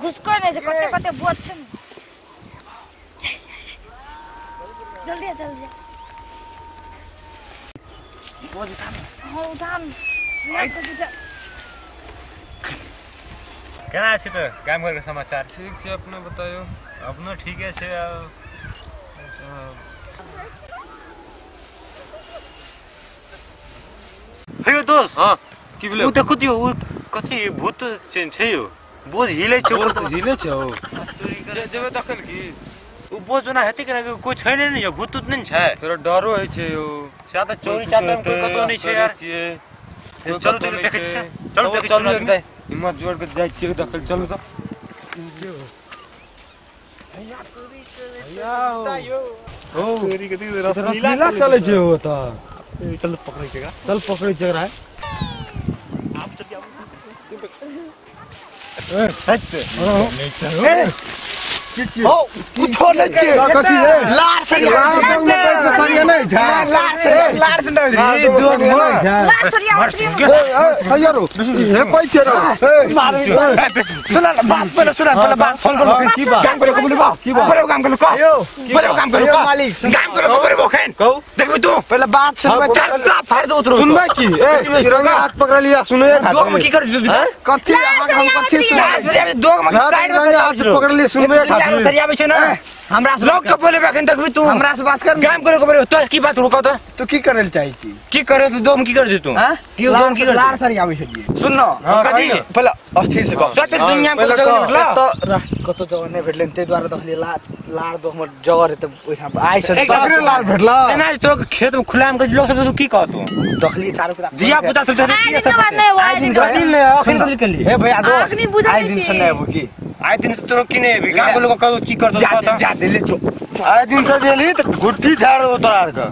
घुसको नै छै कते कते बोझ छै जल्दी जल्दी बोझ उठा हां उठा केना छै त गाम घर के समाचार ठीक छै अपने बतायो अपनो ठीके छै हेयो दोस्त हां की भेलै उ देखू दियो उ कथि भूत छै यो बोझ हिले छै हिले छै ओ जेबे देखल की उ बोझ ओना हेतै केना कोइ छै नै ने यो भूत उत नै छै फेरो डरो होइ छै यो से त चोरी चाकर कोइ कतौ नै छै यार चलू त देखै छियै चलू देखै चलू एक दाइ हिम्मत जोड़ के जाइ छियै देखल चलू त भैया चोरी के ओ चोरी के रसलीला चलै छै ओ त चल पकड़ै छै चल पकड़ै छै रहा आप चल जाओ ए हट नहीं चलो ओ कुछो नहीं छे लार से लार से लार से ई दो लार सरिया ए हे पै छे रे सुन बात पहिले सुन पहिले बात सुन की बात काम करे को बोलबो की बात बड़ो काम करे को बड़ो काम करे को मालिक काम करे को बोलबो खैन देखबी तू पहिले बात सुनबे चल साफ फाड़ दे उतरो सुनबे की ए तिरंगा हाथ पकड़ लिया सुने दो में की कर कथि हम कथि सुनबे दो में साइड में हाथ पकड़ लिया सुनबे सरियाबै छै ना हमरा से लोग के बोलेबे अखन देखबी तू हमरा से बात कर काम करे को बोलबे तोर की बात रुको त तू की करल चाही छी की करे तू दोम की कर दे तू की दोम की कर लार सरियाबै छलियै सुन न कथि पहिले अस्थिर से कह सते दुनिया में जगह भेटला त कतो जगह नै भेटलै तै दुआरे देखलियै लार लार दो हमर जगह रहे त ओइठाम आइ से तकरे लार भेटला एना तोर खेत में खुला में लोग सब तू की कहतो देखलियै चारू कात दिया पुता सब आइ दिन बाद नै आइ दिन अखन कथि केली हे भैया दो आइ दिन से नै आबू की आइ दिन से तोरो की नै आबी गाम के लोग कहो की करतो जा जा ले जो आइ दिन से जेली त गुट्ठी झाड़ दो तोरा आर के